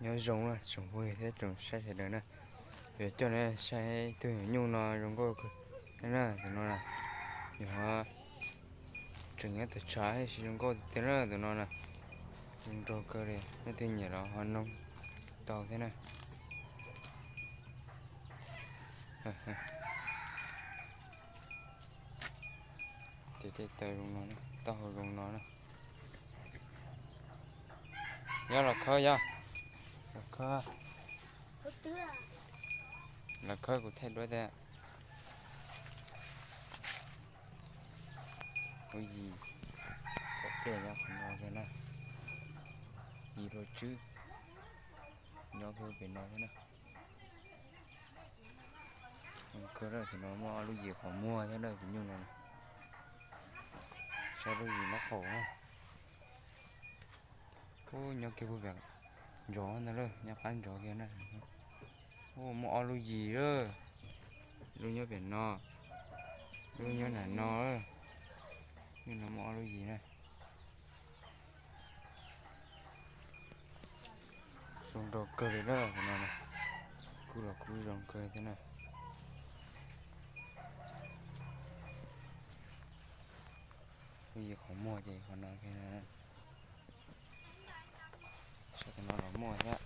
Nyob zoo na tsoom phooj ywg thiab tsoom saib sawv daws na, yuav coj nej saib ib tug nyuam nyuj no zoo nkauj kawg na. Tus no na, yog tseem nyob tom tshav thiab zoo nkauj tiag tiag na tus no na. Zoo nraug kawg li, leej twg nyiam los ho noog tau thiab na. Tes tej taw zoo no, taub hau zoo no na. Yog los khawb, yog los khawb, los khawb kuv thaij duab tiag. Ua yis, pom pliaj nyob qhov no thiab na. Yis hlua tswb nyob kiag pem no thiab na. Zoo kawg lawm, tus no muaj ob lub yim qhov muag thiab lawm tus nyuj no. Saib lub yim nraub qaum na. Ub, nyob kiag puag pem ntsov ntag lawm, nyob qab ntsov kiag na. Ub, muaj ob lub yim lawm, lub nyob pem no, lub nyob nram no. Nyuj no muaj ob lub yim na. Zoo nraug kawg li na tus no na. Kub los kub zoo kawg thiab na. Lub yim qhov muag ces qhov no, saib tus no los muaj thiab.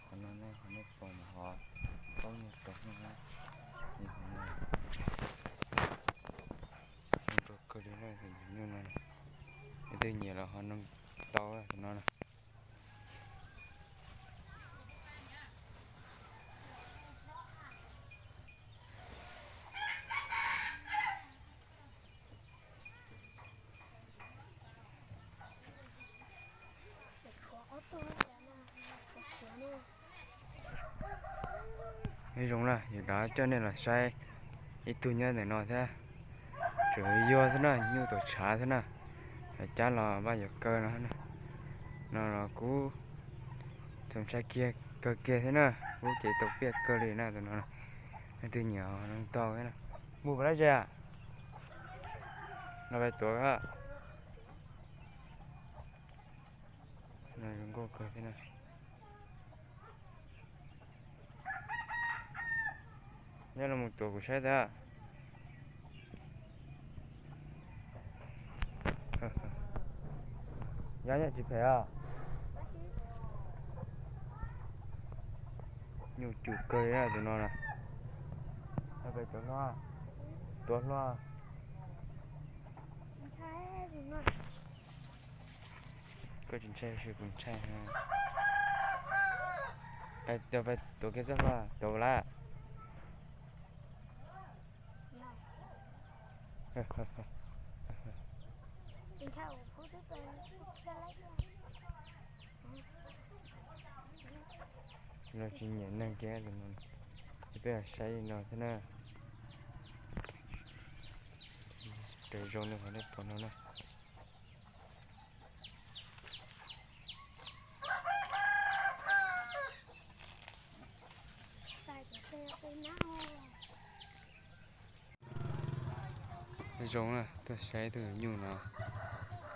Qhov no ne, qhov nej pom mas ho paub nyuj rau no na. Qhov no zoo nraug kawg li na, tus nyuj no. Leej twg nyiam los ho noog tau tus no na. Nyob zoo na, yog dav coj nej los saib ib tug nyob ntawm no thiab. Tseem yuag xwb na, nyuj tom tshav xwb na. Cov cab los vaj yuav kaw no na. No los kuv txaus ntshai kiag kawg kiag thiab na, kuv ces tau piaj kawg li na tus no. Leej twg nyiam noog tau thiab na. Mus pem dab tsi? No pem tuav. No zoo nkauj kawg thiab na. Nyob no mus tuav kuv saib thiab. Yog nyob tsis phem os. Nyuj cum kawg li na tus no na. Tuav hlo, tuav hlo. Koj tsis ntshai los kuv ntshai. Tuav kiag txoj hlo, tuav lawm. Los tsis nyiam neeg kiag tus no, peb saib li no thiab na. Raws zoo li qhov nej pom no na. Zoo na, tuaj saib tus nyuj no,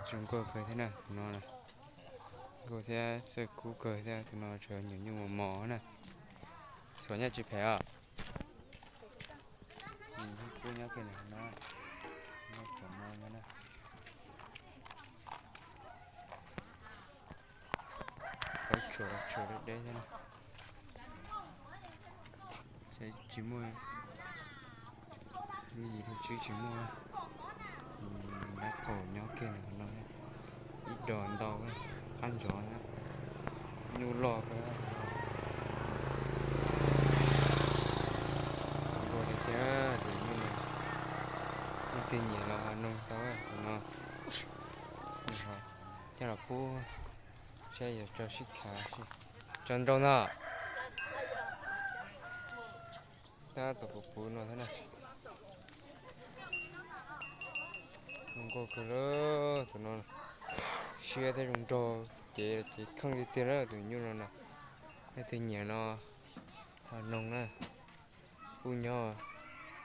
zoo nkauj kawg thiab na tus no. Nkauj thiab txawj kub kawg thiab, tus no tseem nyuam nyuj mos mos na. Xuas nyob tsis phem os. Kub nyob kiag no, nyob cov no na. Qhov tshuam, tshuam deb deb thiab na. Tsis muaj, lub yim lub tswb tsis muaj. Nraub qaum nyob kiag ntawm no, ib dos ntau, qab ntsov na. Nyuj loj kawg. Zoo nkauj tiag tiag tus nyuj no. Leej twg nyiam los ho noog tau tus no. Coj los pub saib yuav tso sib khav, tso nrau ntag. Tab tom puv puv no thiab na. Zoo nkauj kawg li tus no, siab thiab zoo nraug, cev cev kheej tiag tiag na tus nyuj no na. Leej twg nyiam no ho noog na. Kuj nyob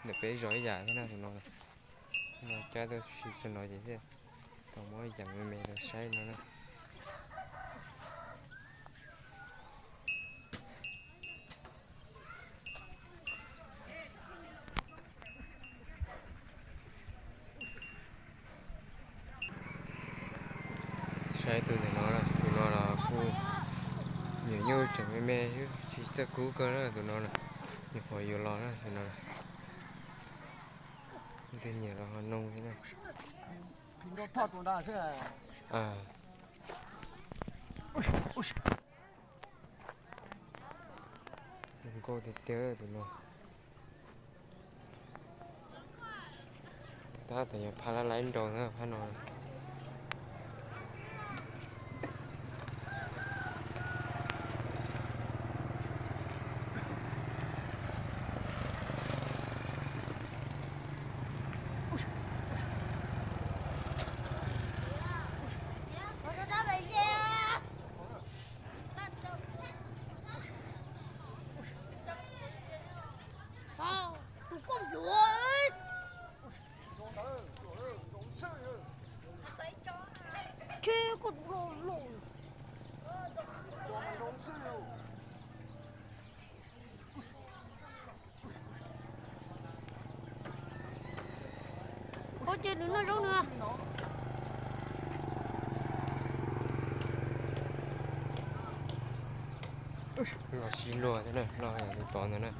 ntawm peb zos ib yam thiab na tus no. No cab tuaj si xwb no ces thiaj tau muab yam me me rau saib no na. Saib tus ntawm no, tus no los kuj nyiam nyuj tseem me me, tsis txawj kub kawg na tus no na. Nyuam qhuav yuav los na tus no. Tej nyiam los ho noo thiab na. Nkauj tiag tiag tus no. Tab tom yuav phab lab laib nraus na phab no. Ua ces nws noj zaub nws. Los sib luag thiab na, los tus tod ntawd na.